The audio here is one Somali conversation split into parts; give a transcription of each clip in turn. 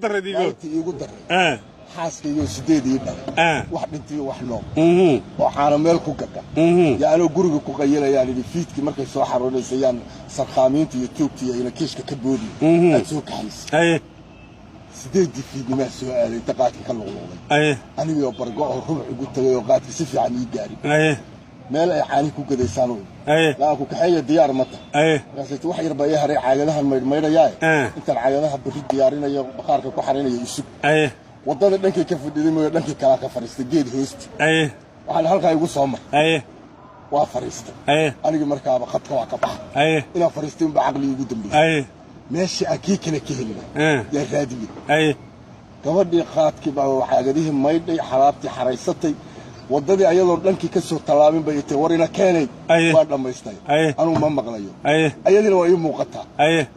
darreed iigo. Maalintii iigu darray, xaaskaygoo 8 ii dhalay, wax dhintay iyo wax nool, oo caano meel ku gada yaa anoo guriga ku qayilayaan idhi fiidkii markay soo xaroonaysa yaan sarkhaamiinta iyo tuugta iyo ina kiishka ka boodi aad soo kaxaysa. 8-dii fiidnimaa soo aaday inta qaadka ka luqluqday, anigoo bargo oo rubuc ugu tagay oo qaadka si fiican ii gaarin, meel ay caanihi ku gadaysaan u laa ku kaxeeya, diyaar ma tahay? Markaasay wax yar baa ii haray, caagadahan maydhmaydhayaae, intaan caagadaha berri diyaarinayo, bakhaarka ku xarinayo, isug. Waddada dhankay ka fadhiday mooyo dhankii kalaa ka fadhiistay geed hoosti. Waxaan halkaa igu soo mar. Waa fadhiistay. Anigii markaaba khadka waa ka baxay. Inaan fadhiistay unbaa caqligii igu dambeeyey. Meeshii aan kii kale ka helina yaa raadiyey. Gabadhii qaadkii baa caagadihii maydhay, xalaabtii xaraysatay, waddadii ayadoo dhankii ka soo tallaabin bay itay, war ina keenay. Waa dhammaystay. Anugu ma maqlayo. Ayadiina waa ii muuqataa.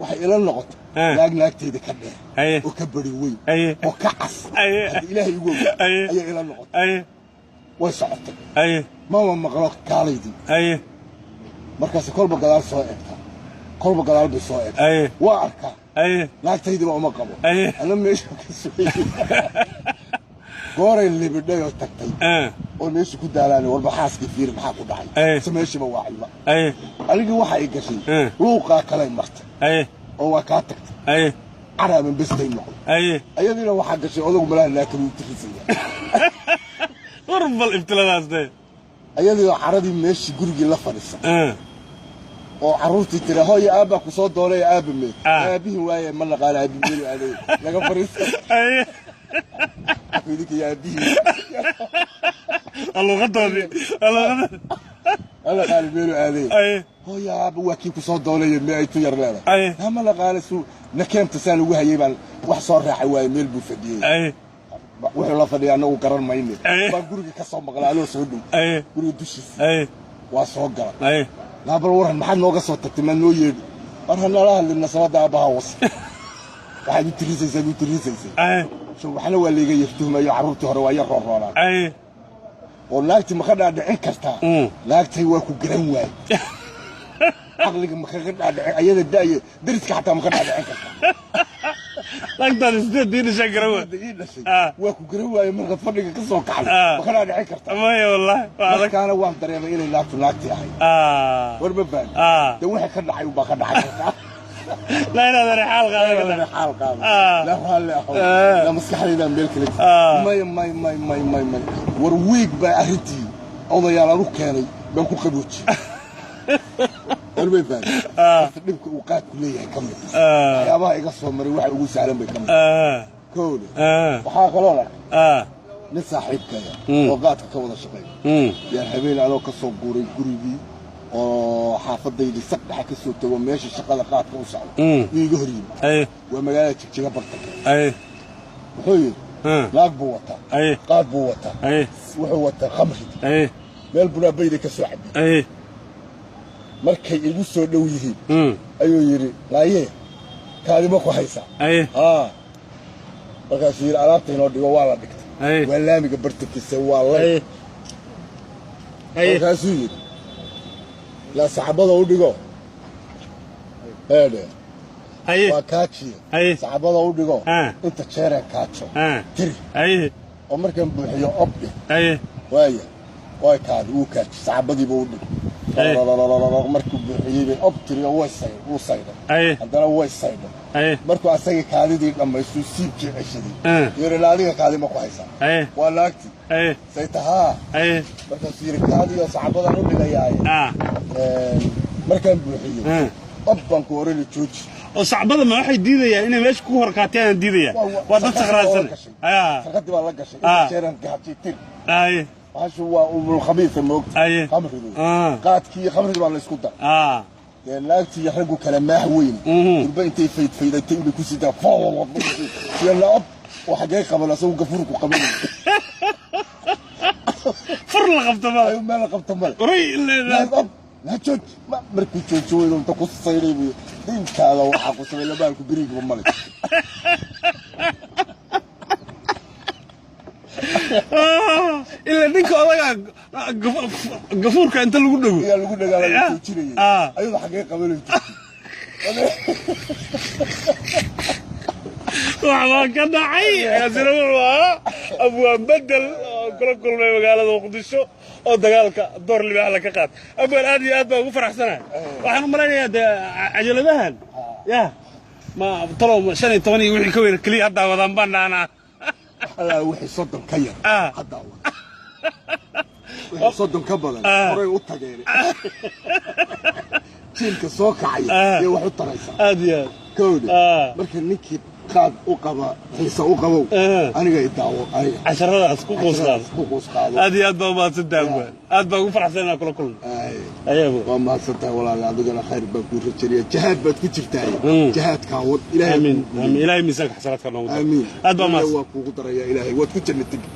Waxay ila noqotay naag naagtayda ka dheer oo ka bari weyn oo ka cas. Hadda Ilaahay igu ogaa ayay ila noqotay. Way socotay. Mama maqlo kaalaydii. Markaas kolba gadaal soo eegtaa, kolba gadaal bay soo eegtaa. Waa arkaa. Naagtaydiiba uma qabo. Ana meesha ka sugay gooray libidhay oo tagtay oo meesha ku daalaan, warba xaaskii fiiri, maxaa ku dhacay? Se meeshiiba waa cidla. Anigii waxa ay gashay luuqaa kalay martay oo waa kaa tagtay. Caraaban bestay noqday. Ayadiina waxaa gashay odagu malaha naakalu tirisaya. War bal ibtiladaas de. Ayadii oo caradii meeshii gurigii la fadhiisa oo carruurtii tira, "Hooyo, aabbaa ku soo doonay, aabba mee?" "Aabbihii waaye, ma naqaan aabbi meelu aaday." Laga fadhiista idinka iyo aabbihii. Luqadoodii luqada. Ma naqaani meelu aaday. "Hooyo, aabba waa kii ku soo doonaya mee?" Ay tu yar leedahay. "Ma naqaani, suu nakeemta saan ugu hayay baan wax soo raacay waaye, meel buu fadhiyey." "Wuxuu la fadhiya annagu garan mayne." Baan guriga ka soo maqlay anoo soo dhow guriga dushiisa. Waa soo gala. "Naa bal waran, maxaad nooga soo tagtay? Maad noo yeedhi?" "War ha nala hadlin, nasabadda aabbaha was, waxaad u tirisaysaa, u tirisaysay." So waxna waa layga yartuhumayo, carruurtii hore waa yar rooroonaan. Oo naagtii ma ka dhaadhicin kartaa? Naagtay waa ku garan waay, caqliga ma kaga dhaadhicin ayada da'ye, dariska xataa ma ka dhaadhicin kartaa? Lagtaada 8-dii dhashaa garan wa. Hadda ii dhashay waa ku garan waaye markaad fadhiga ka soo kacday, ma ka dhaadhicin kartaa? Maya, wallahi waa adag. Markaana waan dareemay inay naagtu naagtii ahayd. War ma fahmi? Dee wixii ka dhacay unbaa ka dhacay halkaa. Laa inaad xaal qaadan kartaa. Xaal qaado. La raalli ahow. La maskaxdaydaa meel kale jirta. May, may, may, may, may, may, war wiig baa arrintii odayaal aan u keenay baan ku qaboojiyey. War may fahmi? Horta dhibka uu qaadku leeyahay ka mid waxyaabaha iga soo maray waxa ugu sahlan bay ka mid kowle. Waxaa kaloo arkay nin saaxiibkaya oo qaadka ka wada shaqeeya. Yaan habeen anoo ka soo guuray gurigii oo xaafadaydii saq dhexe ka soo tago meesha shaqada qaadka u socda, yuu iga hor yimi. Waa magaalada Jigjiga bartanka. Wuxuu yidhi, naag buu wataa, qaad buu wataa, wuxuu wataa khamridi, meel bunaabayday ka soo cabbi. Markay igu soo dhow yihiin ayuu yidhi, "Laayee, kaadima ku haysaa?" "Haa." Markaasuu yidhi, "Alaabta inoo dhigo." Waa la dhigtay. Waa laamiga bartankiisa, waa lay. Markaasuu yidhi, "Laa saxabada u dhigo eedhe." "Waa kaajiye." "Saxabada u dhigo." "Inta jeereen kaajo tiri oo markaan buuxiyo obdhe." Waaya, way kaadi, wuu kaaji, saxabadiiba u dhig. Markuu buuxiyey bay ob tiri oo way say, wuu saydhay. Haddana way saydhay. Markuu asagii kaadidii dhammaystuu siibkii ceshaday, yidhi, "La adiga kaadi ma ku haysaa?" Waa naagtii. Say tahaa. Markaasuu yidhi, "Kaadiyo saxabadan u dhigayaaye, markaan buuxiyo ob baan ku orani, jooji." Oo sacbada ma waxay diidayaan inay meesha ku horkaatayaan diidayaan? Waa dad sakhraansan. Sarqadii baa la gashay. Inta jeeraan gaajay tir. Bahashu waa umul khabiisa, moogta? Khamridu, qaadkii iyo khamridi baa la isku dar. Dee naagtii iyo raggu kala maax weyn. Durba intay faydfaydatay bay ku sidaa iyo ob oo xaggee qaban, asagu gafuurku qabanay. Fur la qabto ma. Ayu meel la qabto male. Oray. Naag ob naa jooj markuu joojo weydo inta ku sayday buu diintaada waxaa ku samay labaalku beriigba male. Ilaa ninka odagaa gafuurka inta lagu dhago ayaa lagu dhagaa, laga joojinayay. Ayadoo xaggee qabanay. Wax baan ka dhacay. Kaasina wuxuu ahaa Abwaan Bedel oo kula kulmay magaalada Muqdisho oo dagaalka door libaax la ka qaat. Abwaan, aad iyo aad baan ugu faraxsanahay. Waxaan u malaynayaa dee cajaladahan ya ma talow 15 iyo wixii ka weyn keliya haddaa wadaan baan dhaanaa. Allaa, wixii 30 ka yar haddaa wada, wixii 30 ka badan horay u tageen. Jiilka soo kacaya iyo wax u taraysa. Aad iyo aad. Kowde, marka ninkii qaad u qaba, xiisa u qabow, aniga i daawo aniga. Casharadaas ku quus qaado. Ku quus qaado. Aad iyo aad baa umahadsantahay, Abwaan. Aad baan ugu faraxsan inaan kula kulmo. Ay, ayagu waa mahadsantahay walaal, adigana khayr baan kuu rajaynaya. Jahaad baad ku jirtaay, jahaadkaa wad, Ilaahay Amiin. kuu guuleeyo. Amiin. Ilaahay miisaanka xasanaadka noogu daro. Aamiin. Aad baa Ilaahay mahadsan. waa kuugu daraya. Ilaahay waad ku janna tegi.